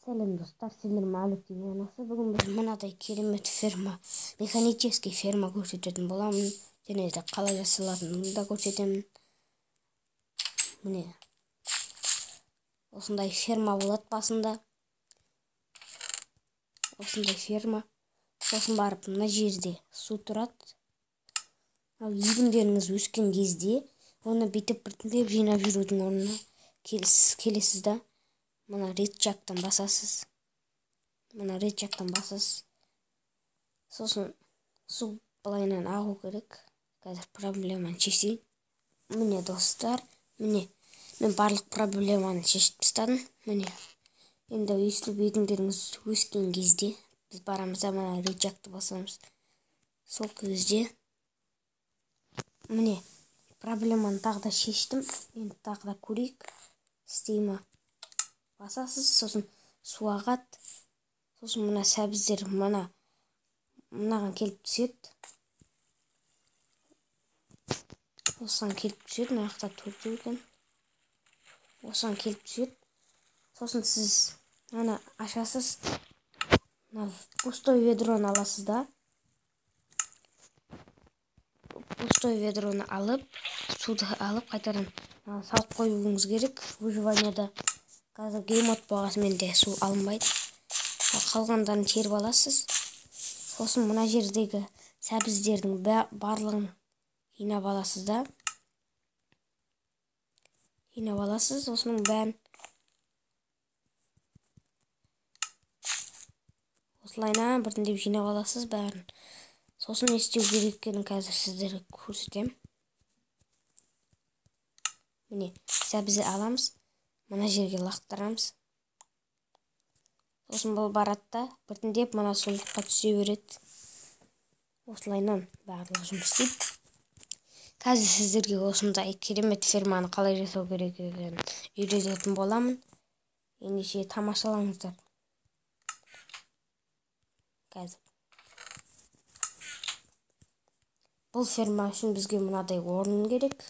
Сәлем достар, сендер Мәулет TV арнасы. Бүгін біз мынадай керемет ферма, механический ферма көрсететін боламын. Және де қалай жасалатынын да көрсетемін. Міне, осындай ферма болады басында. Осындай ферма. Сосын барып мына жерде су тұрады. Ал егіндеріңіз өскен кезде оны бүйтіп біртіндеп жинап жүрудің орнына келесіз да мына рычагтан басасыз. Мына рычагтан басасыз. Сосын су былайынан ағу керек. Қазір проблеманы шешейін. Міне достар, міне мен барлық проблеманы шешіп тастадым. Міне енді өйстіп егіндеріңіз өскен кезде біз барамыз да мына рычагты басамыз. Сол кезде міне проблеманы тағы да шештім. Енді тағы да көрейік, істей ма. Басасыз, сосын су ағады. Сосын мына сәбіздер мынаған келіп түседі. Осыған келіп түседі, мына жақта төртеу екен. Осыған келіп түседі. Сосын сіз ана ашасыз, мына пустой ведроны аласыз да. Пустой ведроны алып, суды алып қайтадан салып қоюыңыз керек. Выживанияда қазір геймод болғасымен де су алынбайды. Қалғандарын теріп аласыз. Сосын мына жердегі сәбіздердің барлығын жинап аласыз да. Жинап аласыз, осының бәрін осылайынан біртіндеп жинап аласыз бәрін. Сосын не істеу керек екенін қазір сіздерге көрсетемін. Міне, сәбізді аламыз, мына жерге лақтырамыз. Сосын бұл барады да біртіндеп мына сундукқа түсе береді. Осылайынан барлығы жұмыс істейді. Қазір сіздерге осындай керемет ферманы қалай жасау керек екенін үйрететін боламын. Ендеше тамашалаңыздар. Қазір бұл ферма үшін бізге мынадай орын керек.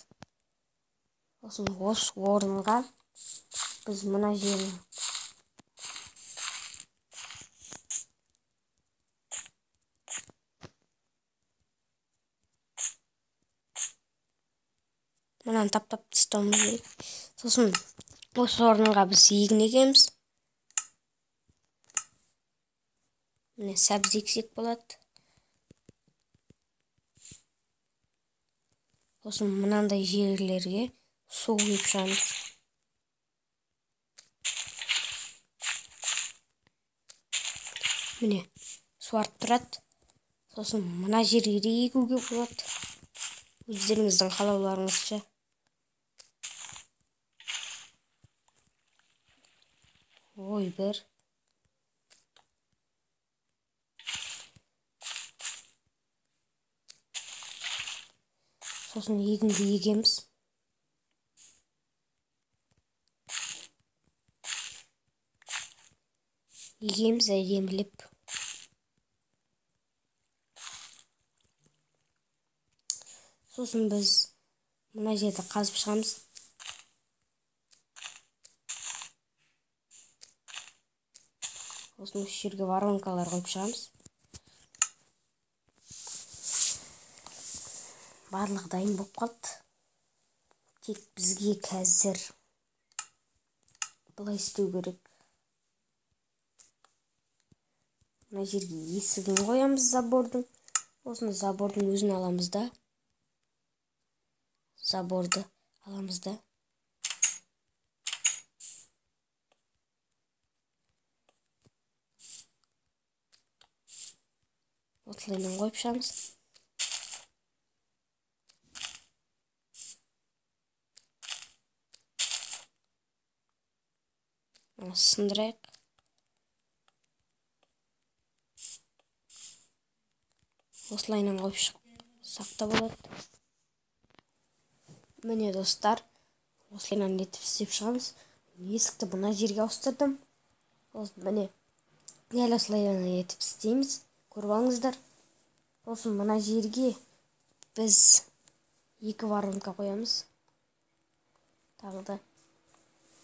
Сосын осы орынға біз мына жерін мынаны таптап тастауымыз керек. Сосын осы орынға біз егін егеміз. Міне сәбіз ексек болады. Сосын мынандай жерлерге су құйып шығамыз. Міне суарып тұрады. Сосын мына жерге де егуге болады. Өздеріңіздің қалауларыңызша. Ой, бір. Сосын егінді егеміз. Егеміз әдемілеп. Сосын біз мына жерді қазып шығамыз. Сосын осы жерге воронкалар қойып шығамыз. Барлығы дайын болып қалды. Тек бізге қазір былай істеу керек. Мына жерге есігін қоямыз забордың. Сосын забордың өзін аламыз да. Заборды аламыз да. Осылайынан қойып шығамыз. Сындырайық. Осылайынан қойып шықсақ та болады. Міне достар, осылайынан етіп істеп шығамыз. Есікті мына жерге ауыстырдым. Сосын міне дәл осылайынан етіп істейміз. Көріп алыңыздар. Сосын мына жерге біз екі воронка қоямыз. Тағы да.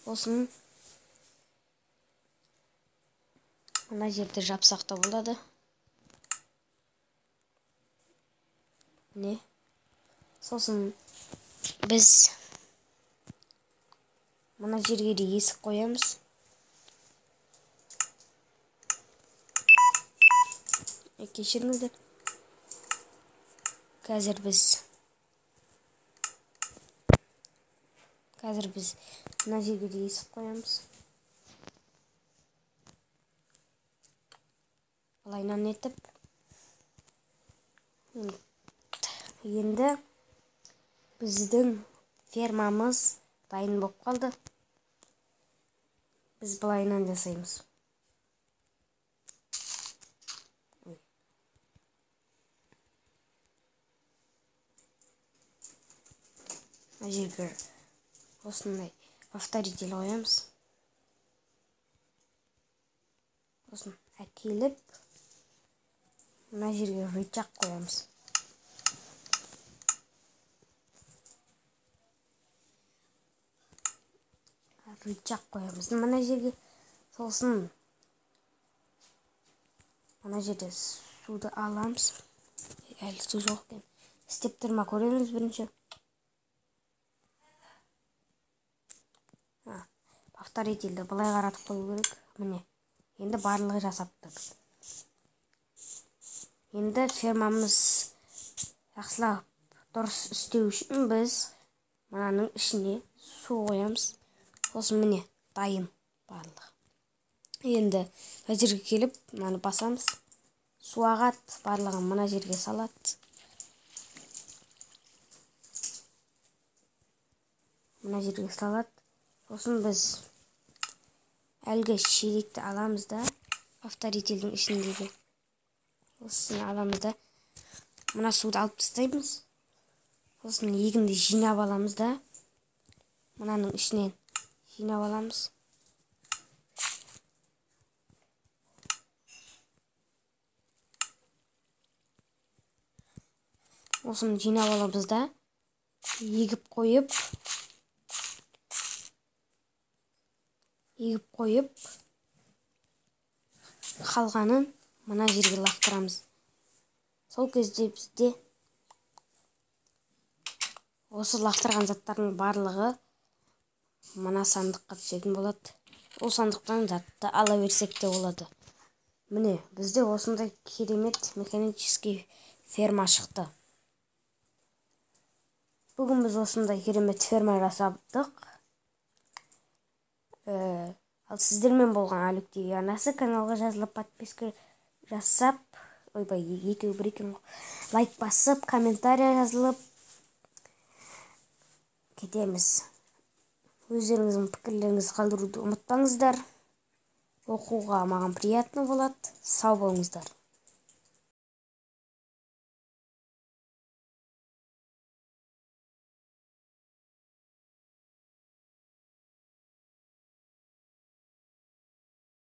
Сосын Мына жерді жапсақ та болады. Міне. Сосын біз мына жерге де есік қоямыз. Кешіріңіздер. Қазір біз мына жерге де есік қоямыз. Былайынан етіп. Енді біздің фермамыз дайын болып қалды. Біз былайынан жасаймыз. Мына жерге осындай повторитель қоямыз. Сосын әкеліп мына жерге рычаг қоямыз. Рычаг қоямыз мына жерге. Сосын мына жерде суды аламыз. Әлі су жоқ екен. Істеп тұр ма көреміз бірінші. Повторительді былай қаратып қою керек. Міне. Енді барлығы жасап тұр. Енді фермамыз жақсылап дұрыс істеу үшін біз мынаның ішіне су қоямыз. Сосын міне дайын барлығы. Енді мына жерге келіп мынаны басамыз. Су ағады, барлығын мына жерге салады. Мына жерге салады. Сосын біз әлгі шелекті аламыз да, повторительдің ішіндегі осыны аламыз да, мына суды алып тастаймыз. Сосын егінді жинап аламыз да, мынаның ішінен жинап аламыз. Осыны жинап аламыз да, егіп қойып, қалғанын мына жерге лақтырамыз. Сол кезде бізде осы лақтырған заттардың барлығы мына сандыққа түсетін болады. Ол сандықтан затты ала берсек те болады. Міне, бізде осындай керемет механический ферма шықты. Бүгін біз осындай керемет ферма жасадық. Ал сіздермен болған Алик ТВ арнасы. Каналға жазылып, подписка жасап, ойбай, екеуі бір екен ғой. Лайк басып, комментария жазылып кетеміз. Өздеріңіздің пікірлеріңізді қалдыруды ұмытпаңыздар. Оқуға маған приятно болады. Сау болыңыздар.